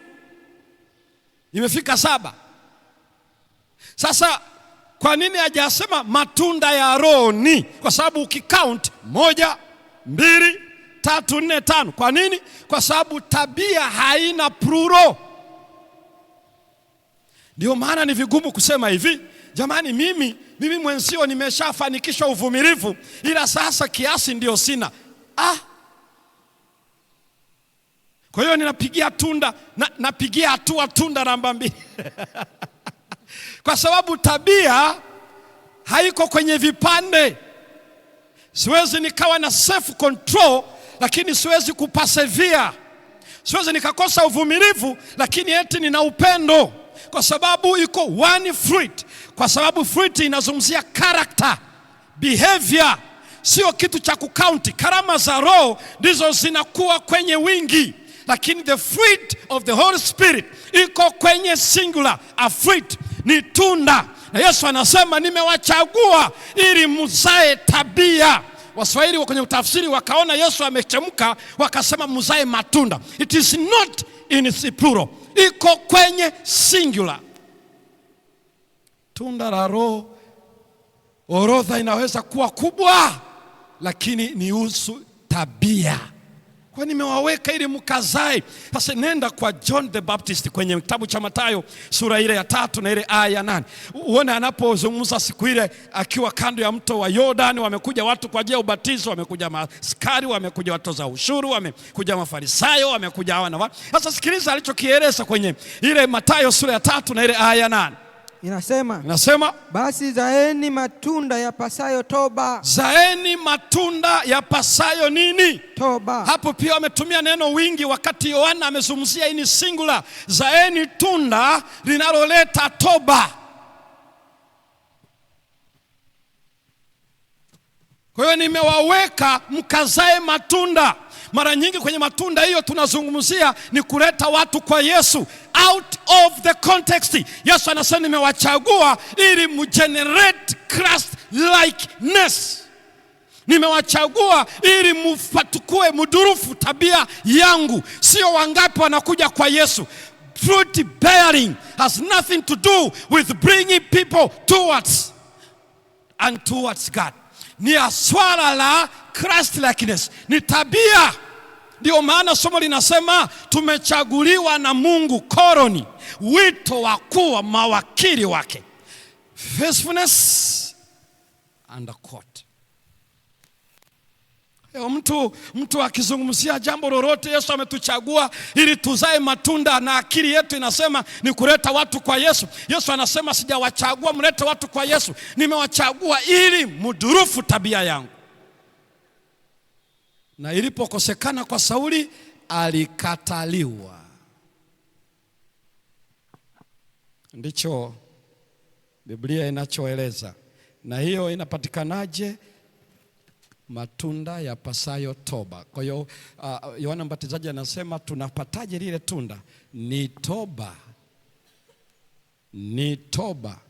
Imefika 7. Sasa kwa nini hajasema matunda ya Roho ni? Kwa sababu ukicount 1, 2, 3, 4, 5. Kwa nini? Kwa sababu tabia haina plural. Ndio maana ni vigumu kusema hivi, jamani, mimi mwenzio nimeshafanikisha uvumilivu, ila sasa kiasi ndio sina. Kwa hiyo ninapigia tunda, napigia hatua tunda namba 2. Kwa sababu tabia haiko kwenye vipande. Siwezi nikawa na self control, lakini siwezi kupasevia. Siwezi nikakosa uvumilivu, lakini eti nina upendo. Kwa sababu iko one fruit. Kwa sababu fruit inazungumzia character, behavior, sio kitu cha kukaunti. Karama za Roho ndizo zinakuwa kwenye wingi, lakini the fruit of the Holy Spirit iko kwenye singular. A fruit ni tunda. Na Yesu anasema nimewachagua ili mzae tabia. Waswahili kwenye utafsiri wakaona Yesu amechemka, wakasema mzae matunda. It is not in its plural, iko kwenye singular. Tunda la Roho, orodha inaweza kuwa kubwa, lakini ni husu tabia. Kwa nimewaweka ili mkazae. Sasa nenda kwa John the Baptist kwenye kitabu cha Mathayo sura ile ya 3 na ile aya ya 8. Uone anapozungumza siku ile akiwa kando ya mto wa Yordani, wamekuja watu kwa ajili ya ubatizo, wamekuja maaskari, wamekuja watoza ushuru, wamekuja mafarisayo, wamekuja hawa na wale. Sasa sikiliza alichokieleza kwenye ile Mathayo sura ya 3 na ile aya ya 8. Inasema, basi zaeni matunda yapasayo toba. Zaeni matunda yapasayo nini? Toba. Hapo pia wametumia neno wingi, wakati Yohana amezungumzia hii ni singular. Zaeni tunda linaloleta toba. Kwa hiyo nimewaweka mkazae matunda. Mara nyingi kwenye matunda hiyo tunazungumzia ni kuleta watu kwa Yesu. Out of the context, Yesu anasema nimewachagua ili mgenerate Christ likeness. Nimewachagua ili mfatukue mudurufu tabia yangu. Sio wangapi wanakuja kwa Yesu. Fruit bearing has nothing to do with bringing people towards and towards God. Ni swala la Christ likeness, ni tabia. Ndio maana somo linasema tumechaguliwa na Mungu, koroni, wito wa kuwa mawakili wake. Faithfulness and the court. Mtu akizungumzia jambo lolote, Yesu ametuchagua ili tuzae matunda, na akili yetu inasema ni kuleta watu kwa Yesu. Yesu anasema sijawachagua mlete watu kwa Yesu, nimewachagua ili mudurufu tabia yangu. Na ilipokosekana kwa Sauli, alikataliwa. Ndicho Biblia inachoeleza. Na hiyo inapatikanaje? Matunda yapasayo toba. Kwa hiyo Yohana Mbatizaji anasema tunapataje lile tunda? Ni toba. Ni toba,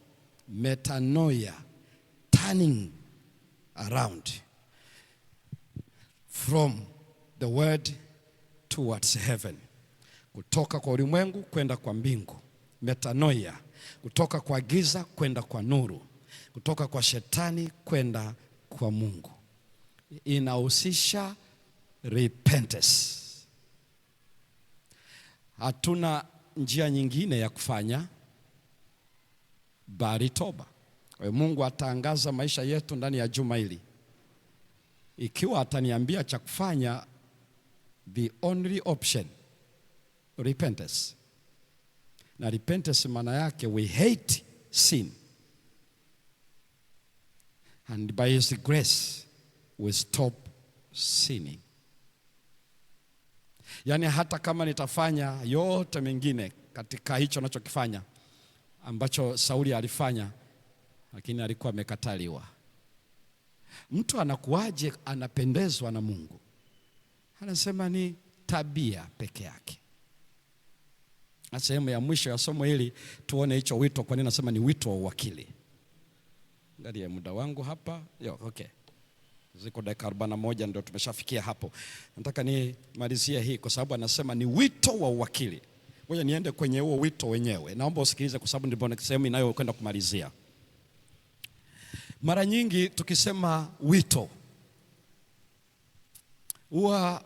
metanoia, turning around from the world towards heaven. Kutoka kwa ulimwengu kwenda kwa mbingu. Metanoia, kutoka kwa giza kwenda kwa nuru, kutoka kwa shetani kwenda kwa Mungu. Inahusisha repentance. Hatuna njia nyingine ya kufanya bali toba. Kwa hiyo Mungu ataangaza maisha yetu ndani ya juma hili. Ikiwa ataniambia cha kufanya, the only option, repentance. Na repentance maana yake we hate sin, and by his grace we stop sinning. Yaani hata kama nitafanya yote mengine katika hicho nachokifanya ambacho Sauli alifanya, lakini alikuwa amekataliwa. Mtu anakuwaje anapendezwa na Mungu? Anasema ni tabia peke yake. Na sehemu ya mwisho ya somo hili tuone hicho wito, kwa nini nasema ni wito wa uwakili. Angalia muda wangu hapa. Yo, okay. Ziko dakika 41 ndio tumeshafikia hapo. Nataka nimalizie hii kwa sababu anasema ni wito wa uwakili. Ngoja niende kwenye huo wito wenyewe. Naomba usikilize kwa sababu ndipo sehemu inayokwenda kumalizia. Mara nyingi tukisema wito huwa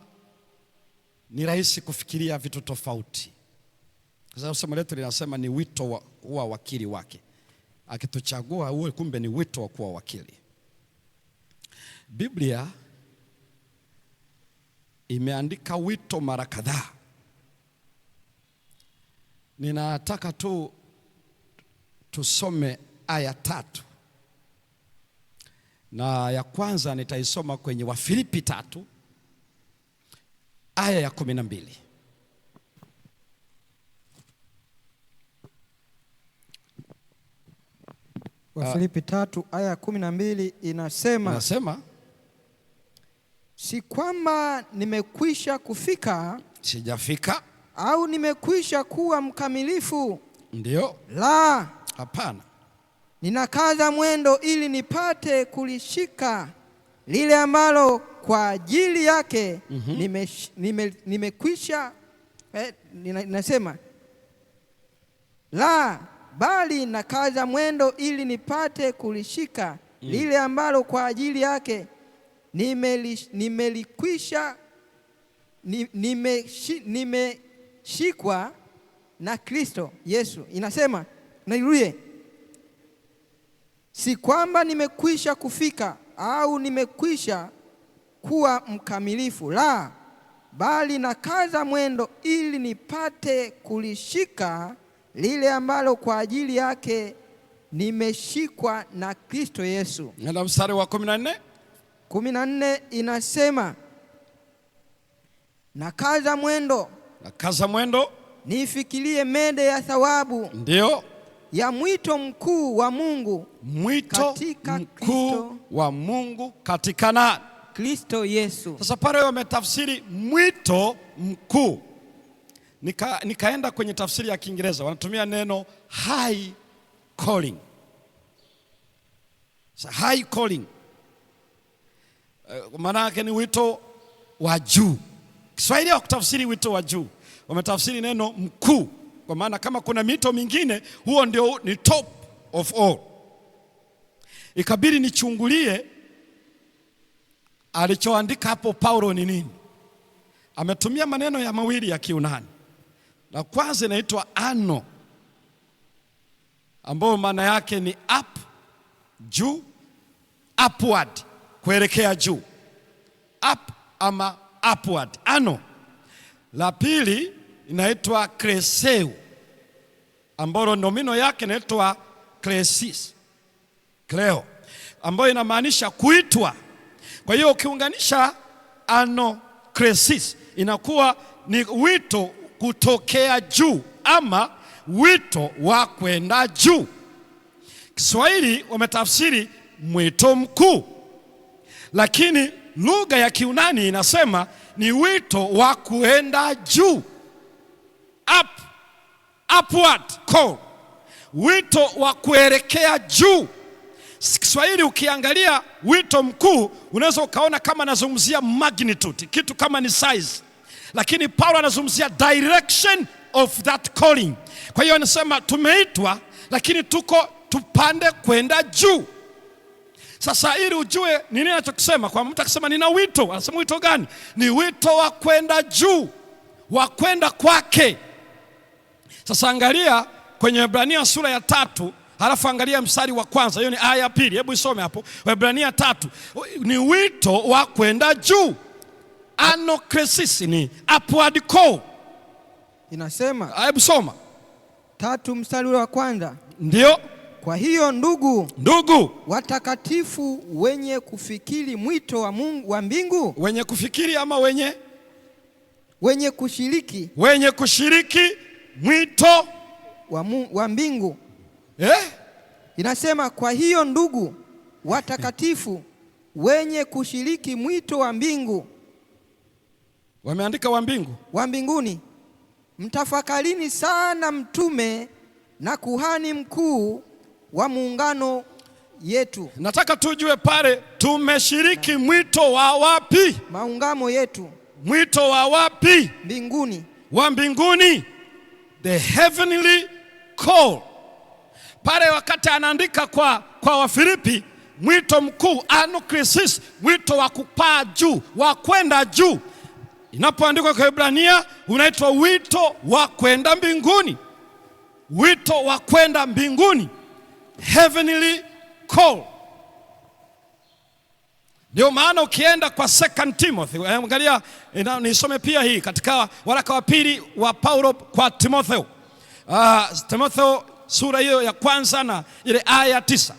ni rahisi kufikiria vitu tofauti. Kwa sababu somo letu linasema ni wito wa kuwa wakili wake. Akituchagua uwe, kumbe ni wito wa kuwa wakili. Biblia imeandika wito mara kadhaa. Ninataka tu tusome aya tatu. Na ya kwanza nitaisoma kwenye Wafilipi 3 aya ya 12. Wafilipi 3 aya ya 12 inasema, Inasema, si kwamba nimekwisha kufika, sijafika, au nimekwisha kuwa mkamilifu. Ndio. La, Hapana. ninakaza mwendo ili nipate kulishika lile ambalo kwa ajili yake nimekwisha, nasema la, bali nakaza mwendo ili nipate kulishika lile ambalo kwa ajili yake nimelikwisha, nimeshikwa na Kristo Yesu. Inasema, nairudie, si kwamba nimekwisha kufika au nimekwisha kuwa mkamilifu, la, bali nakaza mwendo ili nipate kulishika lile ambalo kwa ajili yake nimeshikwa na Kristo Yesu. Na mstari wa 14? 14 inasema, nakaza mwendo, nakaza mwendo, nifikirie mede ya thawabu, ndio, ya mwito mkuu wa Mungu, mwito katika mkuu Kristo wa Mungu katika nani? Kristo Yesu. Sasa pale wametafsiri mwito mkuu. Nikaenda kwenye tafsiri ya Kiingereza, wanatumia neno high calling. Sasa high calling, maana yake ni wito wa juu. Kiswahili hawakutafsiri wito wa juu, wametafsiri neno mkuu, kwa maana kama kuna mito mingine huo ndio ni top of all. Ikabidi nichungulie alichoandika hapo Paulo ni nini. Ametumia maneno ya mawili ya Kiunani. La kwanza inaitwa ano, ambayo maana yake ni up, juu, upward, kuelekea juu. Up ama upward, ano. La pili inaitwa kreseu, ambayo nomino yake inaitwa klesis, kleo, ambayo inamaanisha kuitwa. Kwa hiyo ukiunganisha ano kresis inakuwa ni wito kutokea juu ama wito wa kwenda juu. Kiswahili wametafsiri mwito mkuu, lakini lugha ya Kiunani inasema ni wito wa kuenda juu. Up, upward call, wito wa kuelekea juu. Kiswahili ukiangalia wito mkuu unaweza ukaona kama anazungumzia magnitude, kitu kama ni size, lakini Paulo anazungumzia direction of that calling. Kwa hiyo anasema tumeitwa, lakini tuko tupande kwenda juu. Sasa ili ujue ni nini anachokisema, kwa mtu akisema nina wito, anasema wito gani? Ni wito wa kwenda juu, wa kwenda kwake. Sasa angalia kwenye Waebrania sura ya 3, halafu angalia mstari wa kwanza, hiyo ni aya ya pili. Hebu isome hapo. Waebrania 3, ni wito wa kwenda juu. Anokresis ni upward call. Inasema, Hebu soma 3 mstari wa kwanza. Ndio. Kwa hiyo ndugu, Ndugu watakatifu wenye kufikiri mwito wa Mungu wa mbingu, wenye kufikiri ama wenye wenye kushiriki, wenye kushiriki mwito wa mbingu. Inasema kwa hiyo ndugu watakatifu wenye kushiriki mwito wa mbingu. Wameandika wa mbingu. Wa mbinguni. Mtafakarini sana mtume na kuhani mkuu wa muungano yetu. Nataka tujue pale tumeshiriki mwito wa wapi? Maungamo yetu. Mwito wa wapi? Mbinguni. Wa mbinguni. The heavenly call. Pale wakati anaandika kwa Wafilipi, mwito mkuu anukrisis, mwito wa kupaa juu, wa kwenda juu. Inapoandikwa kwa Ibrania unaitwa wito wa kwenda mbinguni. Wito wa kwenda mbinguni. Heavenly call. Ndio maana ukienda kwa 2 Timothy, angalia, nisome pia hii katika waraka wa pili wa Paulo kwa Timotheo. Timotheo sura hiyo ya kwanza na ile aya ya 9.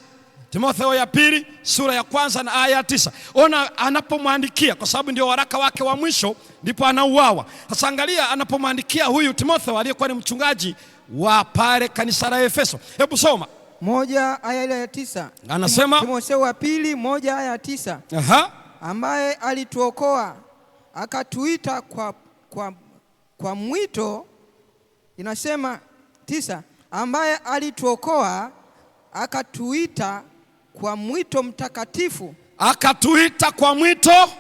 Timotheo ya pili sura ya kwanza na aya ya 9. Ona anapomwandikia, kwa sababu ndio waraka wake wa mwisho, ndipo anauawa. Sasa angalia anapomwandikia huyu Timotheo aliyekuwa ni mchungaji wa pale kanisa la Efeso. Hebu soma 1 aya ile ya 9. Anasema Timotheo wa pili 1 aya ya 9. Aha. Ambaye alituokoa akatuita kwa mwito, inasema 9, ambaye alituokoa akatuita kwa mwito mtakatifu. Akatuita kwa mwito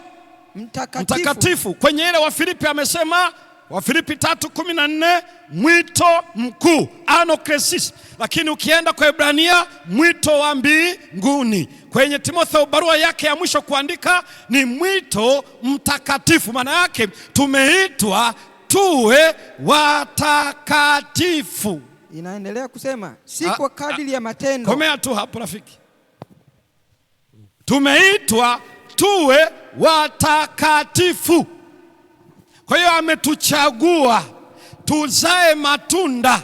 mtakatifu. Mtakatifu. Kwenye ile Wafilipi amesema Wafilipi 3:14 mwito mkuu anokresis. Lakini ukienda kwa Ibrania mwito wa mbinguni. Kwenye Timotheo barua yake ya mwisho kuandika ni mwito mtakatifu. Maana yake tumeitwa tuwe watakatifu. Inaendelea kusema si kwa kadiri ya matendo. Komea tu hapo rafiki. Tumeitwa tuwe watakatifu. Kwa hiyo ametuchagua tuzae matunda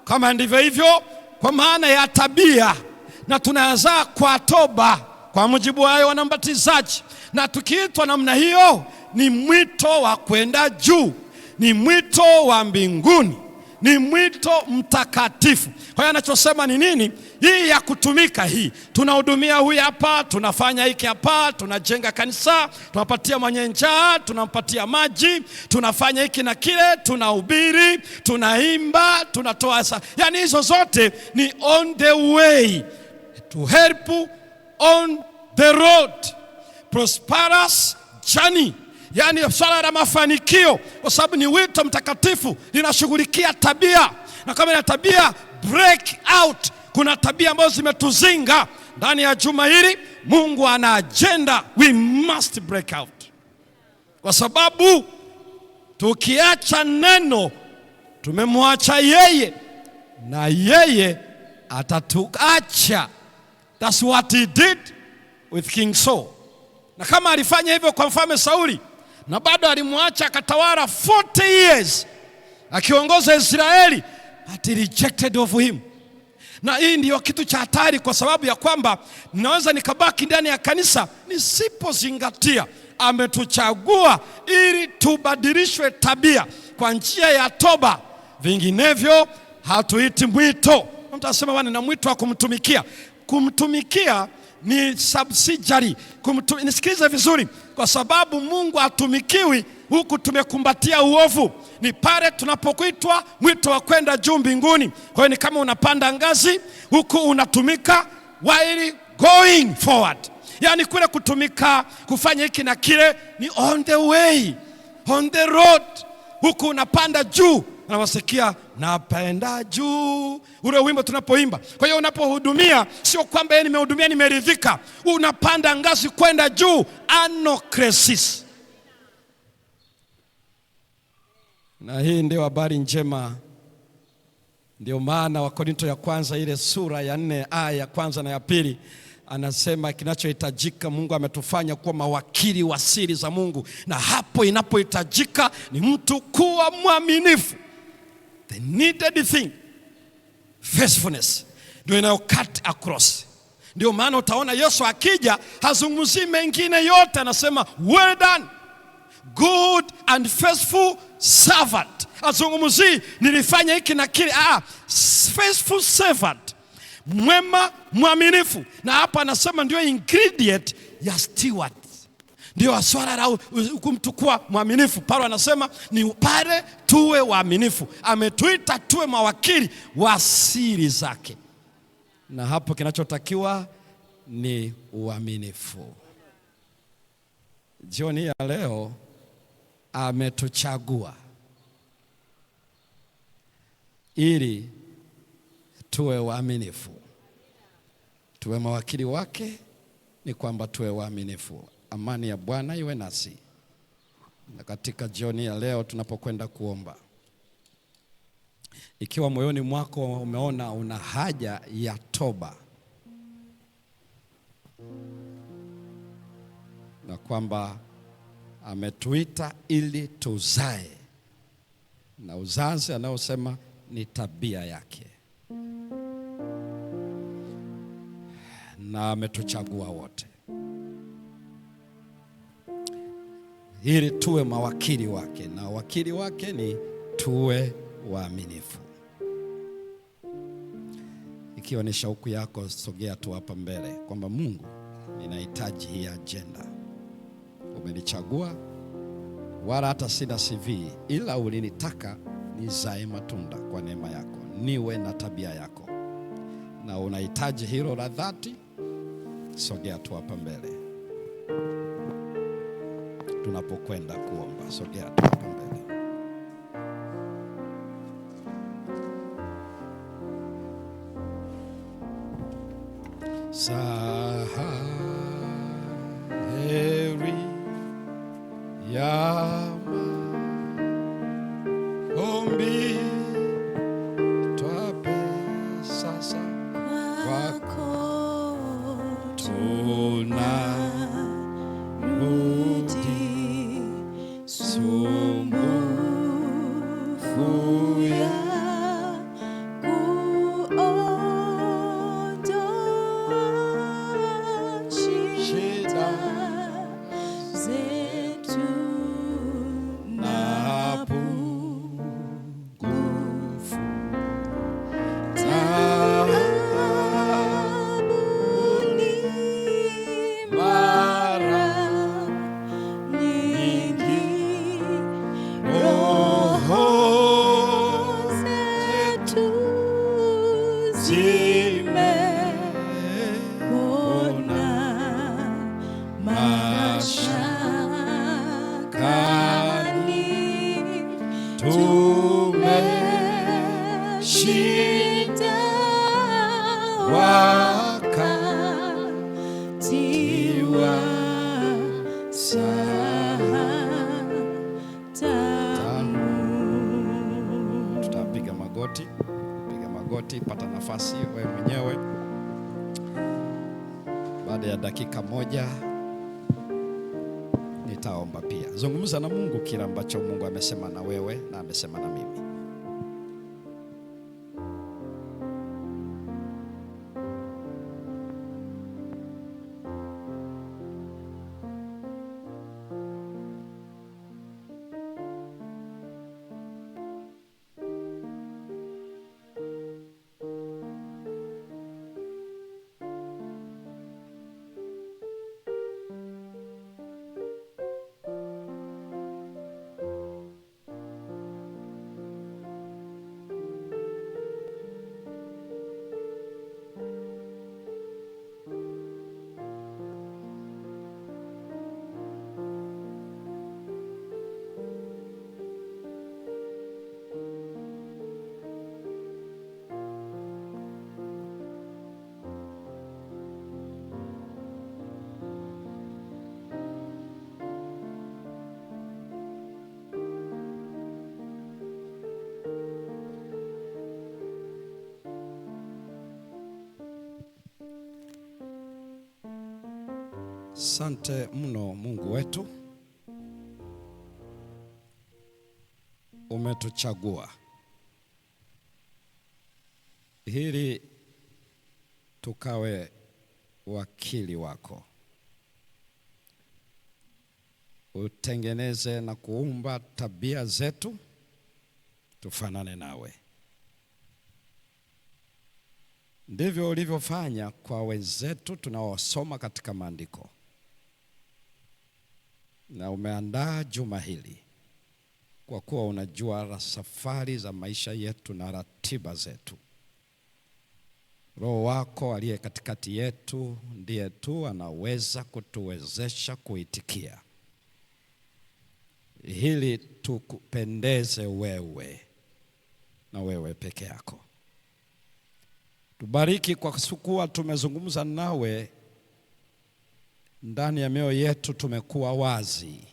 kama ndivyo hivyo, kwa maana ya tabia, na tunazaa kwa toba kwa mujibu wa Yohana Mbatizaji. Na tukiitwa namna hiyo ni mwito wa kwenda juu, ni mwito wa mbinguni, ni mwito mtakatifu. Kwa hiyo anachosema ni nini? Hii ya kutumika hii. Tunahudumia huyu hapa, tunafanya hiki hapa, tunajenga kanisa, tunapatia mwenye njaa, tunampatia maji, tunafanya hiki na kile, tunahubiri, tunaimba, tunatoa. Yani hizo zote ni on the way to help on the road. Prosperous journey. Yani swala la mafanikio, kwa sababu ni wito mtakatifu, linashughulikia tabia. Na kama ina tabia, break out. Kuna tabia ambazo zimetuzinga ndani ya juma hili. Mungu ana agenda, we must break out. Kwa sababu tukiacha neno tumemwacha yeye, na yeye atatuacha. That's what he did with King Saul. Na kama alifanya hivyo kwa mfalme Sauli, na bado alimwacha akatawala 40 years akiongoza Israeli, but he rejected of him. Na hii ndiyo kitu cha hatari, kwa sababu ya kwamba ninaweza nikabaki ndani ya kanisa nisipozingatia ametuchagua ili tubadilishwe tabia kwa njia ya toba, vinginevyo hatuiti mwito. Mtu asema bwana, na mwito wa kumtumikia. Kumtumikia ni subsidiary. Nisikilize vizuri, kwa sababu Mungu hatumikiwi huku tumekumbatia uovu. Ni pale tunapokuitwa mwito wa kwenda juu mbinguni. Kwa hiyo ni kama unapanda ngazi huku unatumika while going forward. Yani kule kutumika, kufanya hiki na kile ni on the way, on the road. Huku unapanda juu, unawasikia napenda juu, ule wimbo tunapoimba. Kwa hiyo unapohudumia sio kwamba yeye nimehudumia nimeridhika, unapanda ngazi kwenda juu, anokresis. Na hii ndio habari njema. Ndio maana Wakorinto ya kwanza ile sura ya 4 aya ya kwanza na ya pili anasema kinachohitajika, Mungu ametufanya kuwa mawakili wa siri za Mungu, na hapo inapohitajika ni mtu kuwa mwaminifu. The needed thing, faithfulness. Ndio inayo cut across. Ndio maana utaona Yesu akija hazungumzii mengine yote, anasema well done, good and faithful servant. Azungumzii nilifanya hiki na kile. Faithful servant, mwema mwaminifu. Na hapa anasema ndio ingredient ya steward. Ndio swala la mtu kuwa mwaminifu. Paulo anasema ni pale tuwe waaminifu. Ametuita tuwe mawakili wa siri zake. Na hapo kinachotakiwa ni uaminifu. Jioni ya leo ametuchagua ili tuwe waaminifu. Tuwe mawakili wake, ni kwamba tuwe waaminifu. Amani ya Bwana iwe nasi. Na katika jioni ya leo tunapokwenda kuomba, ikiwa moyoni mwako umeona una haja ya toba, na kwamba ametuita ili tuzae, na uzazi anaosema ni tabia yake, na ametuchagua wote ili tuwe mawakili wake, na wakili wake ni tuwe waaminifu. Ikiwa ni shauku yako, sogea tu hapa mbele kwamba Mungu, ninahitaji hii agenda. Umenichagua, wala hata sina CV, ila ulinitaka nizae matunda kwa neema yako, niwe na tabia yako. Na unahitaji hilo la dhati, sogea tu hapa mbele. Tunapokwenda kuomba, sogea tu hapa mbele. Saheri ya maombi twape sasa kwako, tunarudi sumbufu ya kuondoa shida zetu na na pungufu. taabu ni mara nyingi, Roho zetu zimepona zimepona mashakani, mashakani, tumeshinda tumeshinda wakati wakati wa wa saha tamu. Tutapiga magoti, piga magoti, pata nafasi wewe mwenyewe. Baada ya dakika moja nitaomba pia. Zungumza na Mungu kila ambacho Mungu amesema na wewe na amesema na mimi. Asante mno Mungu wetu, umetuchagua. Hili Tukawe wakili wako, utengeneze na kuumba tabia zetu tufanane nawe. Ndivyo ulivyofanya kwa wenzetu tunaosoma katika maandiko, na umeandaa juma hili kwa kuwa unajua safari za maisha yetu na ratiba zetu. Roho wako aliye katikati yetu ndiye tu anaweza kutuwezesha kuitikia hili, tukupendeze wewe na wewe peke yako. Tubariki kwa kuwa tumezungumza nawe, ndani ya mioyo yetu tumekuwa wazi.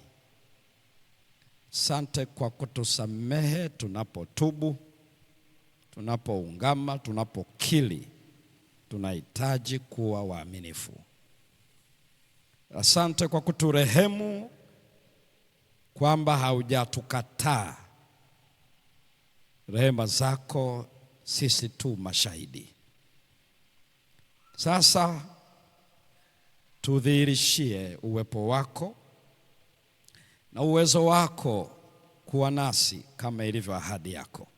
Sante kwa kutusamehe tunapotubu, tunapoungama, tunapokili. Tunahitaji kuwa waaminifu. Asante kwa kuturehemu kwamba haujatukataa. Rehema zako sisi tu mashahidi. Sasa tudhihirishie uwepo wako na uwezo wako kuwa nasi kama ilivyo ahadi yako.